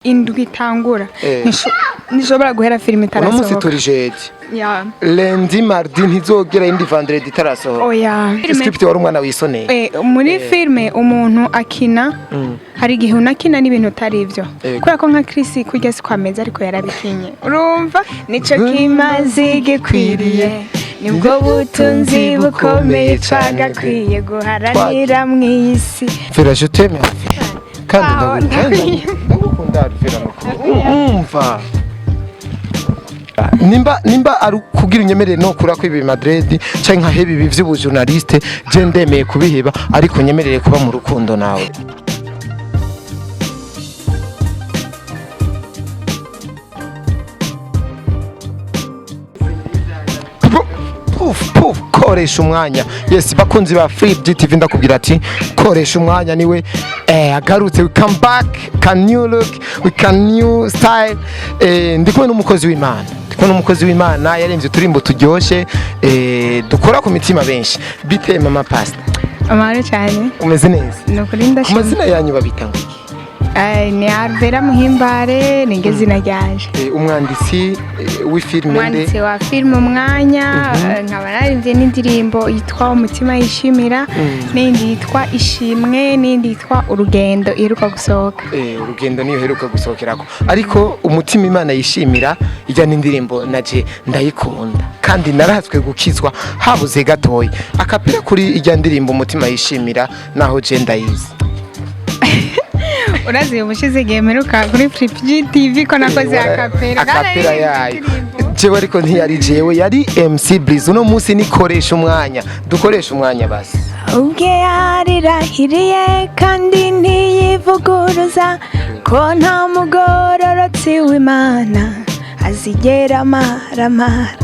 Indwi itangura ntishobora guhera filime Uno munsi itarasohoka. Turi jeudi. Ya. Lundi, mardi, ntizogera indi vendredi itarasohoka. Oya. Script wari umwana wisoneye. Muri filime umuntu akina, hari igihe unakina n'ibintu utari ibyo, kubera ko nka Chris kurya si kwameza, ariko yarabikinye. Urumva nico kimaze gikwiriye, nibwo butunzi bukomeye twagakwiye guharanira mu isi. Vera, je t'aime kandi. Aho, ndagukunda Vera, umva, nimba ari kugira unyemerere no kura ko ibi Madrid canke nkaheba ibi vy'ubujournaliste, je ndemeye kubiheba, ariko nyemerere kuba mu rukundo nawe. Puf puf, koresha umwanya. Yes, bakunzi ba Free GTV, ndakubwira ati koresha umwanya niwe agarutse. We come back can new look, we can new style. Ndi kumwe n'umukozi w'Imana, ndi kumwe n'umukozi w'Imana yaremvye uturimbo turyoshe, dukora ku mitima benshi. Bite mama pastor? Amahoro cyane. Umeze neza? Ni ukuri, Ku ndashima. mazina yanyu babita ngo iki? Ni Alvera Muhimbare, ni zina ryanje. Umwanditsi w'ifilme nde? Umwanditsi wa filime Umwanya, nkaba naririmbye n'indirimbo yitwa Umutima Yishimira, n'indi yitwa Ishimwe, n'indi yitwa Urugendo iheruka gusohoka. Urugendo niyo iheruka gusohokerako, ariko Umutima Imana Yishimira ijya n'indirimbo naje ndayikunda kandi narahatswe gukizwa habuze gatoya. Akapira kuri ijya ndirimbo Umutima Yishimira, naho je ndayizi. Urazi ubushize igihe mperuka kuri Flip TV ko nakoze a cappella? A cappella yayo jewe, ariko ntiyari jewe, yari MC Breeze. Uno munsi nikoresha umwanya, dukoresha umwanya basi. Ubwe yarirahiriye kandi ntiyivuguruza ko nta mugororotsi w'Imana azigera amaramara,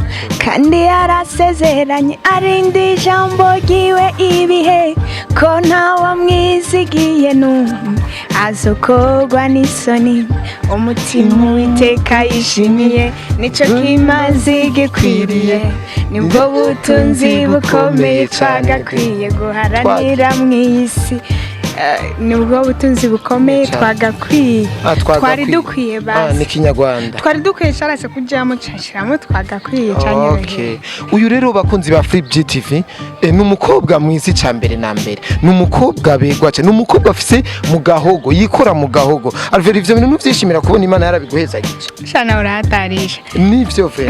kandi yarasezeranye arinda ijambo ryiwe ibihe, ko ntawamwizigiye n'umwe azokogwa n'isoni. Umutima Uwiteka yishimiye nicyo kimaze gikwiriye, nibwo butunzi bukomeye twagakwiye guharanira mu isi. Nibwo butunzi bukomeye twagakwiye. Ah, twagakwiye. Twari dukwiye Ah, basi. Ni Kinyarwanda. Twari dukwiye, carase kujyamo cashiramo twagakwiye canyoroheye. Okay. Uyu rero, bakunzi ba Free GTV, ni umukobwa mwiza. Icya mbere na mbere ni umukobwa begwa cyane, ni umukobwa afise mu gahogo, yikora mu gahogo. Alvera, ivyo bintu ntuvyishimira kubona Imana yarabiguhezagije? Shana, urahatarisha. Nivyo ve.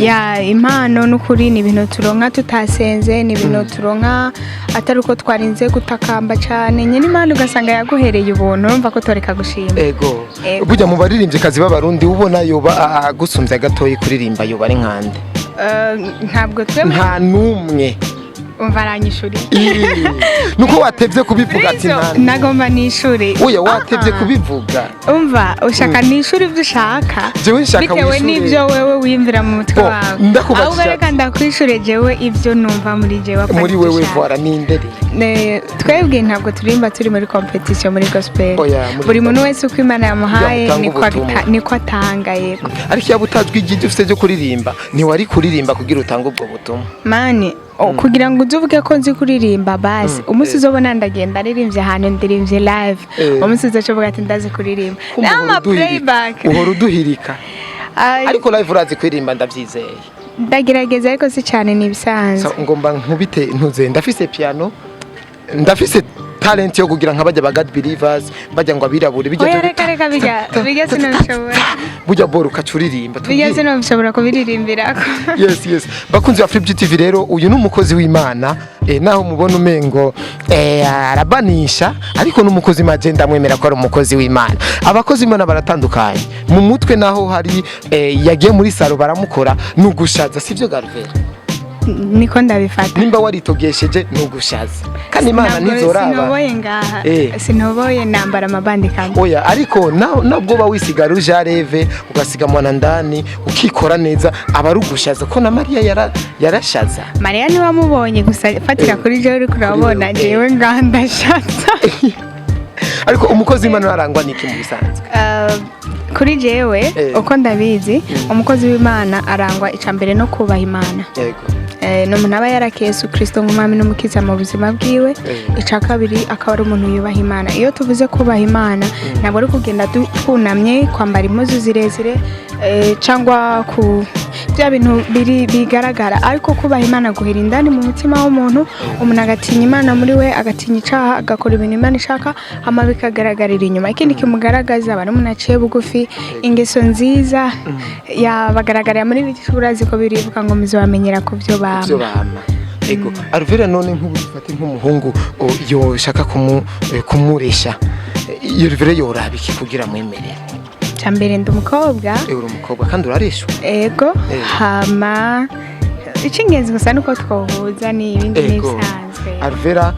Ya, impano n'ukuri ni ibintu turonka tutasenze, ni ibintu turonka atari uko twarinze gutakamba cyane. Nyine Imana ugasanga yaguhereye ubuntu, urumva ko toreka gushima. Ego. Ego. Burya mu baririmvyikazi b'Abarundi ubona yoba agusumvye gatoyi kuririmba yoba ari nkande? Ntabwo twe Nta numwe. Umva, aranyishuriye. Nuko watevye kubivuga ati nta numwe. Nagomba nishure. Oya, watevye Ah. kubivuga. Umva, ushaka nishure ibyo ushaka? Jewe nshaka bitewe wishure. n'ibyo wewe wiyumvira mu mutwe Bo, wawe. ndakubajije Ahubwo reka ndakwishure jewe ibyo numva muri jewe, apana Muri ibyo wewe. ushaka. Voila, nindere. Twebwe ntabwo turirimba turi muri competition muri gospel. Oya, muri Buri muntu wese uko Imana yamuhaye Yamutanga niko ubutumwa. niko atanga, yego. Ariko iyo utajwi igiti ufite ryo kuririmba, ntiwari kuririmba kugira utange ubwo butumwa? Mani, kugira ngo uze uvuge ko nzi kuririmba, basi umunsi uzobona ndagenda aririmbye ahantu, ndirimbye live, umunsi uzoca uvuga ati ndazi kuririmba. Kumva N'ama uhora uduhirika. playback. Uhora uduhirika. Ay, ariko live urazi kuririmba, ndabyizeye. Ndagerageza, ariko si cyane, ni ibisanzwe. So, ngomba nkubite ntuze, ndafise piano, ndafise talent yo kugira nka bajya ba God Believers, bajya ngo abirabure bijya. Oya, reka reka, bijya bijya sinabishobora. Burya boro ukaca uririmba Bijya tubwire. sinabishobora kubiririmbirako. Yes, bakunzi ba Flip TV rero, uyu ni umukozi w'Imana. Naho mubona umengo arabanisha, ariko n'umukozi w'Imana, je ndamwemera ko ari umukozi w'Imana. Abakozi b'Imana baratandukanye mu mutwe, naho hari yagiye muri salon baramukora nugushaza, sivyo Garvera? Niko ndabifata. Nimba waritogesheje nugushaza, kandi Imana Ntabwo ntizoraba. sinoboye ngaha. Sinoboye, nambara amabandi kandi. Oya, ariko nabwo uba wisiga rouge à lèvres, ugasiga mwana ndani, ukikora neza, aba ari ugushaza, ko na Mariya yarashaza. Mariya ntiwamubonye gusa, fatira kuri jewe uriko urabona. Wewe. Jewe ngaha ndashatsa. Ariko umukozi w'Imana arangwa n'iki mu bisanzwe? Kuri jewe, uko ndabizi, umukozi w'Imana arangwa icya mbere no kubaha Imana. Yego. Ni umuntu aba yarakiye Yesu Kristo nk'umwami n'umukiza mu buzima bwiwe. Icya kabiri, akaba ari umuntu yubaha Imana. Iyo tuvuze kubaha Imana, ntabwo ari kugenda twunamye, kwambara impuzu zirezire, cyangwa ku bya bintu biri bigaragara, ariko kubaha Imana guhera indani mu mutima w'umuntu. Umuntu agatinya Imana muri we, agatinya icaha, agakora ibintu Imana ishaka, hama bikagaragarira inyuma. Ikindi kimugaragaza, aba ari umuntu aciye bugufi, ingeso nziza yabagaragarira muri biki. Urazi ko birivuga ngo muzobamenyera ku byo bama. Byo bama. Ego, Alvera, none nk'ubu dufate nk'umuhungu yoshaka kumuresha, iyo Alvera yoraba iki kugira mwemerere? Cya mbere, ndi umukobwa. Uri umukobwa kandi urareshwa. Ego. Hama icy'ingenzi gusa nuko twohuza, ni ibindi n'ibisanzwe. Alvera,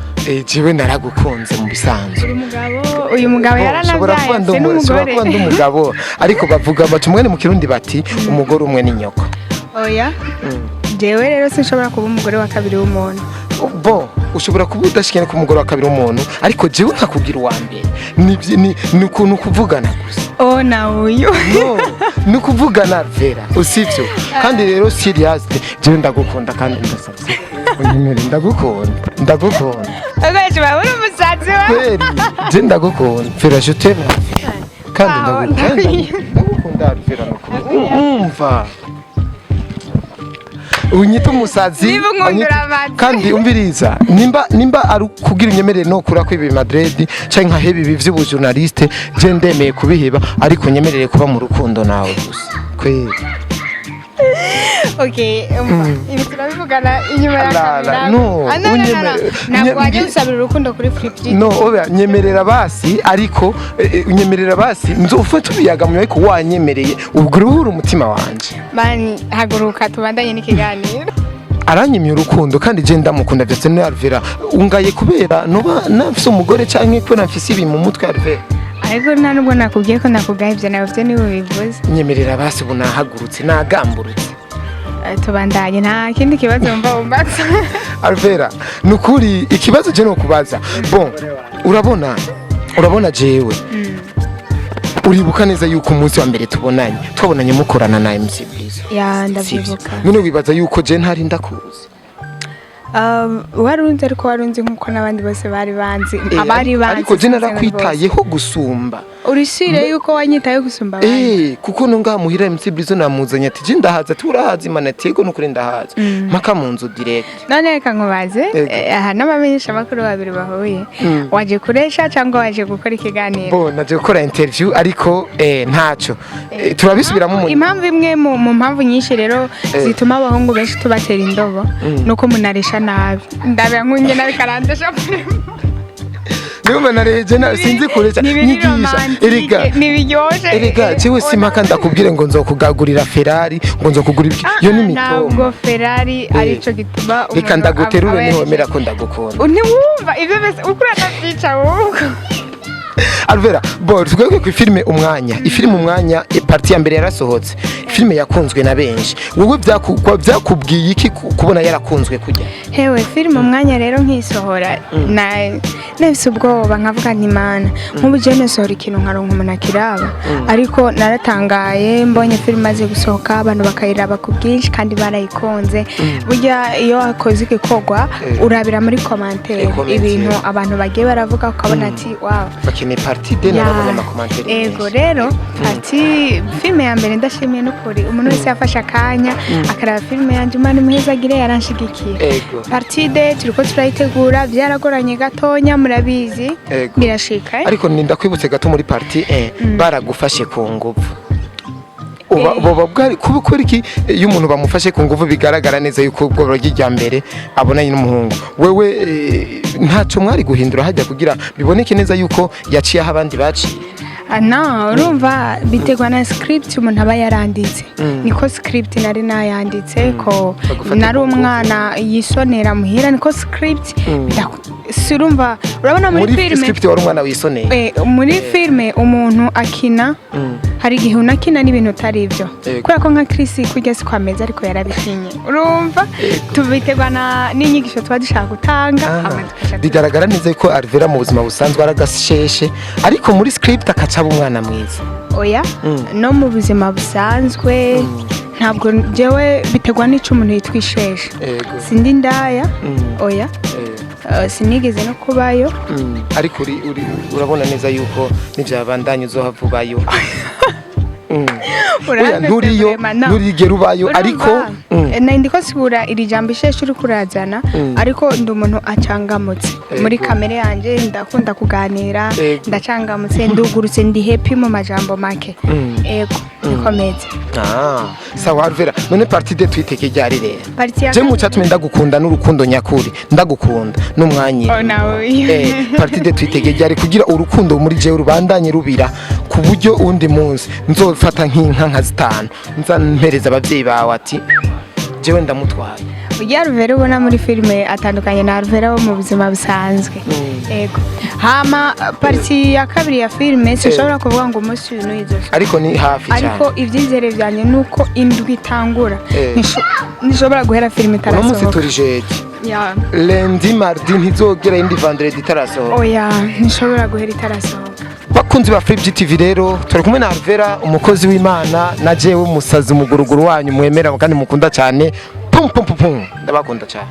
jewe naragukunze mu bisanzwe. Uri umugabo, uyu mugabo Bo, nshobora kuba yaranabyaye ndi se nshobora n'umugore. kuba ndi umugabo, ariko bavuga baca umwene mu Kirundi bati umugore umwe ni nyoko. Oya, jewe rero sinshobora kuba umugore wa kabiri w'umuntu. Bo, ushobora kuba udashikiye ku mugore wa kabiri w'umuntu, ariko jewe nkakubwira uwa mbere. Ni ukuntu kuvugana gusa. Oh, na uyu. No, ni ukuvugana, Alvera, usibyo kandi rero serious, jewe ndagukunda kandi ndasabye unyemere. Ndagukunda, ndagukunda. Akoresha babura umusatsi wa Kweli, je ndagukunda Vera, je t'aime kandi Aho, ndagukunda. Ndagukunda Vera, nukuri umva unyita umusazi. Niba unkundura amatwi. Kandi umviriza, nimba ari kugira unyemerere no kura ko ibi Madrid canke nkaheba ibi vy'ubujournaliste, je ndemeye kubiheba, ariko unyemerere kuba mu rukundo nawe gusa kweli. Okay, umva, ibi turabivugana inyuma ya La, la, kamera. no, Ah, no, no, no, no. Ntabwo wajya gusabira urukundo kuri Flip. No, oya, nyemerera basi, ariko nyemerera basi nzofata ubiyaga mu, ariko wanyemereye ubwo uruhura umutima wanje. Man, haguruka tubandanye n'ikiganiro. Aranyimye urukundo kandi je ndamukunda byose. Ni Alvera, ungaye kubera noba nafise umugore canke kubera mfise ibi mu mutwe, Alvera? Ariko nta nubwo nakubwiye ko nakugaye, ibyo nawe byo niwe bivuze. Nyemerera basi, ubu nahagurutse, nagamburutse. Tubandanye, nta kindi kibazo wumva wumbatse? Alvera, nukuri ikibazo je nokubaza, bon, urabona jewe uribuka neza yuko umunsi wa mbere tubonanye, twabonanye mukorana na MC Bwiza. Ya, ndavyibuka. None wibaza yuko je ntari ndakuzi? Warunzi, ariko warunzi nkuko n'abandi bose bari banzi, abari banzi. Ariko je Sinzi bose. narakwitayeho gusumba. Urishire yuko wanyitayeho gusumba abandi? Kuko no ngaha muhira MC Bwiza namuzanye ati je ndahaza, ati urahaza imana, ati yego nukuri ndahaza, mpaka mu nzu direct. None reka nkubaze. Ego. Aha n'abamenyesha makuru babiri bahuye, waje kuresha cyangwa waje gukora ikiganiro? Bo, naje gukora interview, ariko ntaco, turabisubiramo mu Impamvu imwe mu mpamvu nyinshi rero zituma abahungu benshi tubatera indobo nuko munaresha nabi. Ndabira nkunge nabi karandesha. Niba nareje na sinzi kuresha nyigisha erega. Ntibiryoshe. Erega jewe simpaka ndakubwire ngo nzokugagurira Ferrari, ngo nzokugura ibiki, iyo ni Ntabwo mitoma. Ferrari arico gituma Reka umuntu ndaguterure aba niwemera ko ndagukunda. Ntiwumva ibyo byose uko uranavyica ahubwo. Alvera, bo twebwe ku filime Umwanya, ifilime Umwanya, partie ya mbere yarasohotse, filime yakunzwe na benshi. Wowe byakubwiye iki kubona yarakunzwe kujya? Hewe, filime Umwanya rero nkisohora na nafise ubwoba, nkavuga nti mana, nk'ubu je nosohora ikintu nkaronka umuntu akiraba? Ariko naratangaye mbonye filime imaze gusohoka, abantu bakayiraba ku bwinshi kandi barayikunze. Burya iyo wakoze igikorwa, urabira muri commentaire, Commentaire. ibintu abantu bagiye baravuga, ukabona ati wow. Bakeneye partie deux, narabonye amacommentaires Ego. menshi. Rero ati filime ya mbere, ndashimiye n'ukuri umuntu wese yafashe akanya akaraba filime yanjye, Imana imuhezagire, yaranshigikiye. Partie deux turiko turayitegura, byaragoranye gatonya, murabizi. Birashika, eh? Ariko ninda kwibutse gato, muri partie 1 baragufashe ku nguvu. Uba boba bwari kuba kubera iki? Iyo umuntu bamufashe ku nguvu bigaragara neza yuko ubwo buryo mbere abonanye n'umuhungu wewe, ntaco mwari guhindura hajya kugira biboneke neza yuko yaciye aho abandi baciye? Ah, no, urumva biterwa na script umuntu aba yaranditse. Niko script nari nayanditse ko Bagufate nari ku nguvu. umwana yisonera muhira, niko script. Si urumva, urabona muri Muri filime script wari umwana wisoneye. Muri filime umuntu akina, hari igihe unakina n'ibintu utari ibyo. Kubera ko nka Chris kurya si kwameza, ariko yarabikinye. Urumva tubiterwa n'inyigisho tuba dushaka gutanga, hama tugaca Bigaragara neza ko Alvera mu buzima busanzwe ari agasheshe, ariko muri script akaca aba umwana mwiza. Oya, no mu buzima busanzwe. Ntabwo jewe, biterwa n'ico umuntu yitwa isheshe. Sindi indaya. Oya. Sinigeze no kubayo. Ariko urabona neza yuko nivyabandanya uzohava ubayo. Oya, Uranteze nturiyo, vraiment, no. nturigera ubayo, ariko Urumva? Nari ndiko sigura iri jambo isheshe uri kurazana, ariko ndi umuntu acangamutse muri kamere yanjye, ndakunda kuganira. Ndacangamutse, ndugurutse, ndi happy mu majambo make. Ego, nikomeze. Ah, sawa Alvera, none partie deux twiteke ryari rero? Partie ya Je mu kabiri. cyatumye ndagukunda n'urukundo nyakuri, ndagukunda n'umwanya. Oh, nawe. Partie deux twiteke ryari kugira urukundo muri jewe rubandanye rubira, ku buryo undi munsi nzofata nk'inka nka zitanu nza mpereza abavyeyi bawe ati jewe ndamutwaye? Ujya Alvera ubona muri filime atandukanye na Alvera wo mu buzima busanzwe. Ego, hama partie ya kabiri ya filime sinshobora kuvuga ngo umunsi uyu n'uyu izosohoka. Ariko ni hafi cyane. Ariko ibyizere byanjye ni uko indwi itangura ntishobora guhera filime Uno munsi itarasohoka. turi jeudi. Ya. Lundi, mardi, ntizogera indi vendredi itarasohoka. Oya, ntishobora guhera itarasohoka. Bakunzi ba Flip TV rero, turi kumwe na Alvera, umukozi w'Imana, na jewe umusazi, umuguruguru wanyu mwemera kandi mukunda cyane. Pum pum pum pum, ndabakunda cyane.